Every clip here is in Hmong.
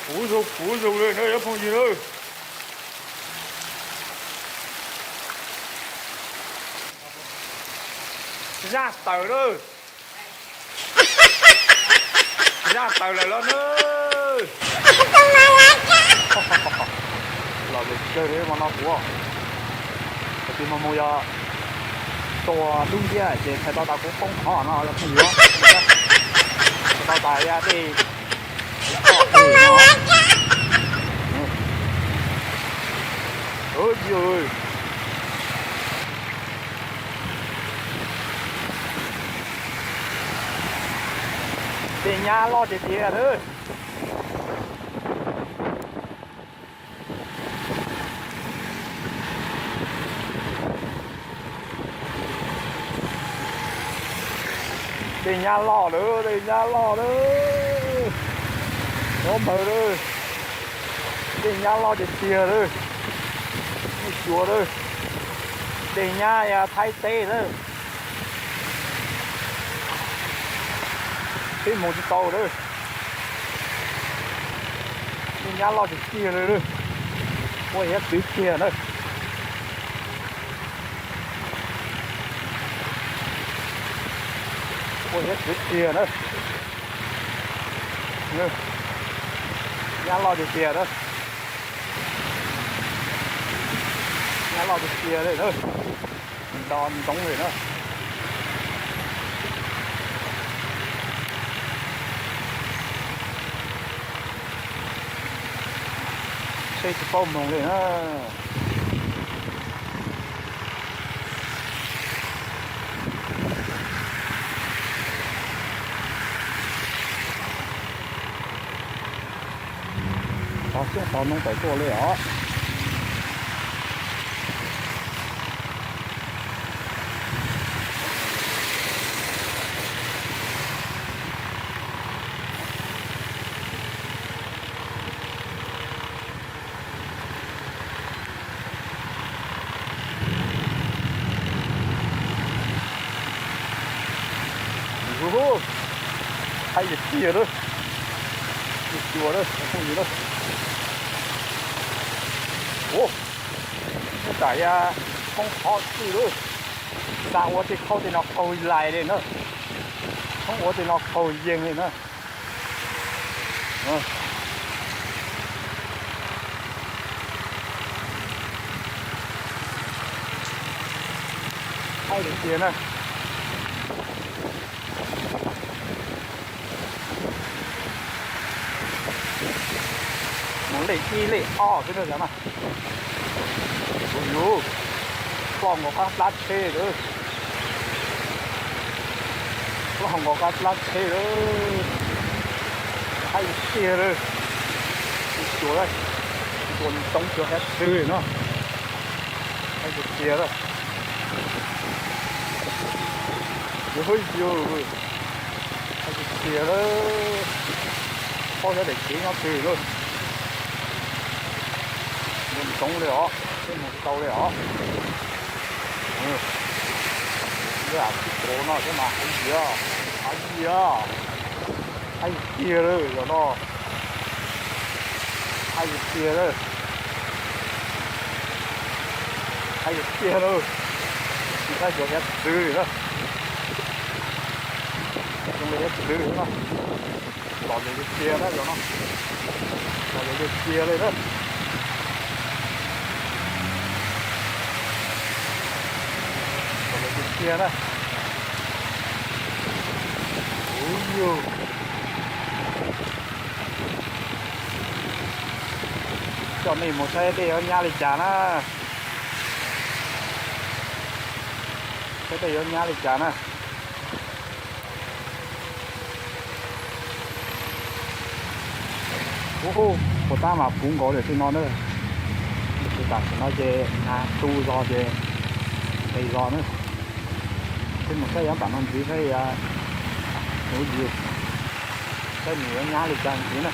Puv zoog puv zoog li na cov phooj ywg na. Zaj tawm na. Zaj tawm lawm los na. Los lawm kawg li mas no kuv. Tus mus mus yog tua dub nciab ces thaij tau tas kuv poob qhov no los phooj ywg. Thaij tau tas dej. Dej nyab loj tiag tiag. Dej nyab loj lawm, dej nyab loj lawm. Nyob ntawd lawm. Dej nyab loj tiag tiag lawm. Ib suav lawm. Dej nyab Thaib teb lawm. Peb mus tsis tau lawm. Dej nyab loj tiag tiag lawm. Ua hiav txwv kiag na. Ua hiav txwv kiag na. Nyab loj tiag tiag na. Nyab loj tiag tiag li na. Nto ntsoov li na. Seb tsis paub moog li na. Qhov xyoob qhov ntoo tawm tuaj li os. Haib tiag tiag lawm. Tus xyuas lawm, phooj ywg lawm. Ua, tab tom poob qhov xwb lawm. Xav ua tej khaub tej no qaug lais li na. Txhob ua tej no qaug yees li na. Haib tiag tiag na. Mus lej ib lej ob xwb na. Ua yus, ploj nkaus qab plab tsheb lawm. Ploj nkaus qab plab tsheb lawm. Haib tiag tiag lawm. Tus xyuas, tus ntsoov xyuas hiav txwv no. Haib tiag tiag lawm. Yus, yus, haib tiag tiag lawm. Paub xyov daim kev nyob twg lawm. Ntsoov li os, peb mus tsis tau li os. Lub av tib tug no thiab mas haib tiag, haib tiag, haib tiag lawm zaum no. Haib tiag tiag lawm. Haib tiag tiag lawm. Tsis txhob xyuas hiav txwv li na. Zoo li hiav txwv na. Los lawm tiag tiag na zaum no. Los lawm tiag tiag li na. Los lawm tiag tiag na. Ub yus. Coj nej mus saib dej yuav nyab li cas na. Saib dej yuav nyab li cas na. Ub, puas tab mas puv nkaus li tej no na. Ces tam sim no ces hnav tu zog ces nqis zog na. Peb mus saib yav nram no ntxiv saib, ub yus, saib nws yuav nyab li cas ntxiv na.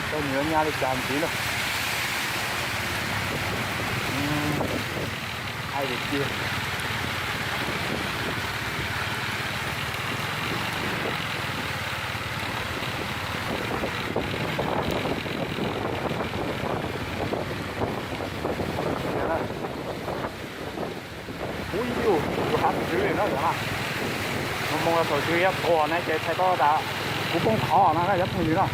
Saib nws yuav nyab li cas ntxiv na. Haib tiag tiag. Thaum twg yog tuag na ces txhais tau tas kuv poob qhov no na cov phooj ywg na.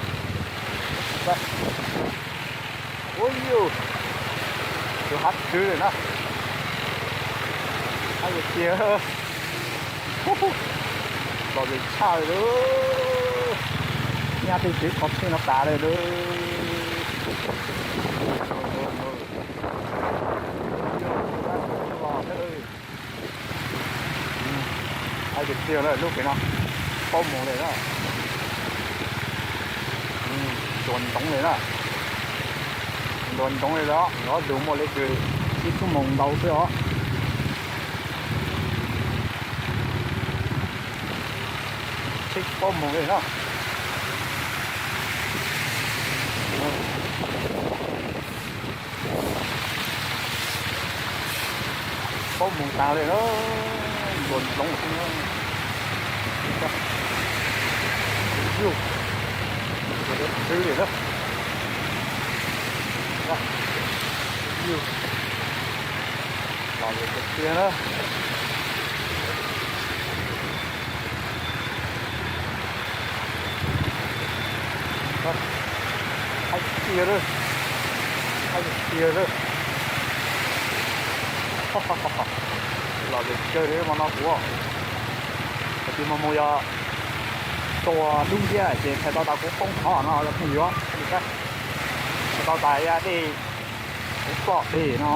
Ua yus, tus hav txwv na. Hav tiag tiag, los lawm tshaj li lawm. Nyab tej tsev kho tsheb no tas lawm lawm. Hav tiag tiag na, lub pem no paub mus li na. Ntuag ntoo li na. Ntuag ntoo li lawm, ob lug muaj li kws ib xuab moos ntau xwb os. Tsheb paub mus li na. Paub mus tas li na, ntuag ntoo xwb na. Yus, txwv li na. Yus, los tiag tiag na. Haib tiag lawm, haib tiag lawm. Los lawm kawg li mas no kuv, tab sis mas mus yog tua dub nciab ces txhais tau tas kuv poob qhov no cov phooj ywg. Txhais tau tas yog dej, kuv ploj deg no.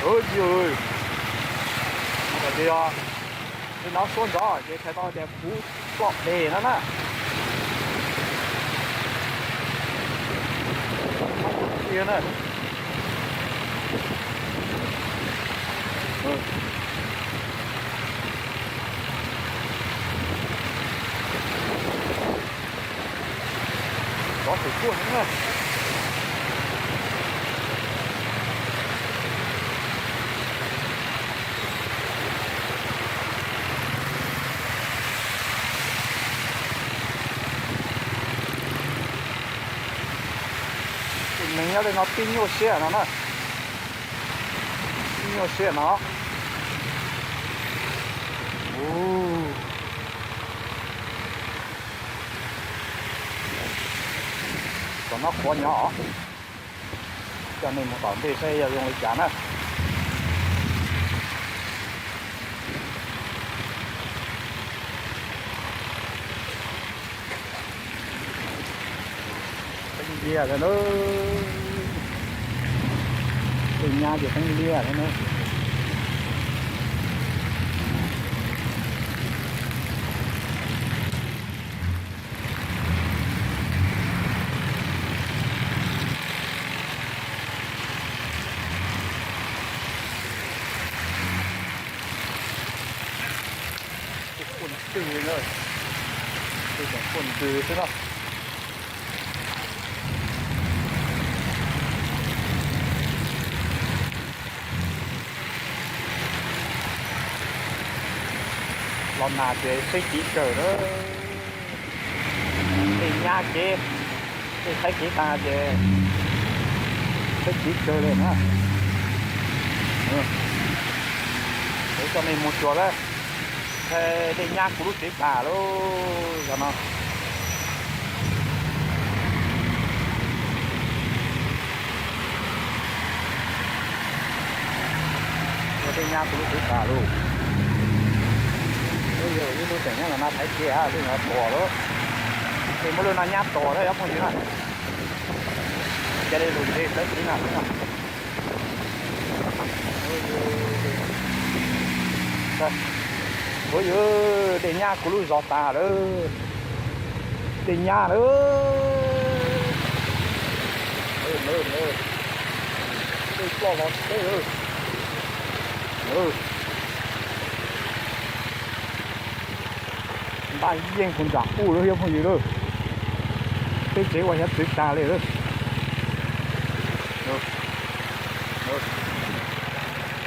Ua yus, yog li no suab ntxov ces txhais tau tias kuv ploj deg no na. Tiag na. Rov tus tuaj na. Tus neeg nyob li no pib nyuaj siab no na. Pib nyuaj siab no. Ub, tom no qhuav nyob os. Coj nej mus tom ntej saib yog zoo li cas na. Teeb liaj lawm na. Tej nyab ces teeb liaj lawm na. Kuj quaj ntws li na, kuj tseem quaj ntws xwb na. Los nag ces seb kiv kawg na. Tej nyab kev, tej thaib kev tas ces seb kiv kawg li na. Kuv coj nej mus tsuas lawm. Tej nyab kuv lub tsev tas lawm zog no. Tej nyab kuv lub tsev tas lawm. Ib lub tseem nyob ntawm no thaiv kev, lub no tuag lawm. Ces muab lub no nyab tuag lawm cov phooj ywg na. Cia li lug ze sawv tsev na. Ua yus, dej nyab kuv lub zos tas lawm. Dej nyab lawm. Dej ploj los teb. Ntaj yeej puag nram ub lawm cov phooj ywg lawm. Peb tsev ua hiav txwv tas li lawm.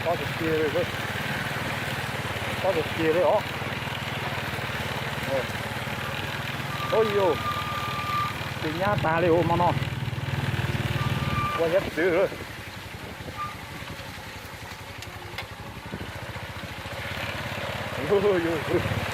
Tob tiag tiag li, tob tiag tiag li os. Ua yus, dej nyab tas li ua hmo no. Ua hiav txwv lawm. Yus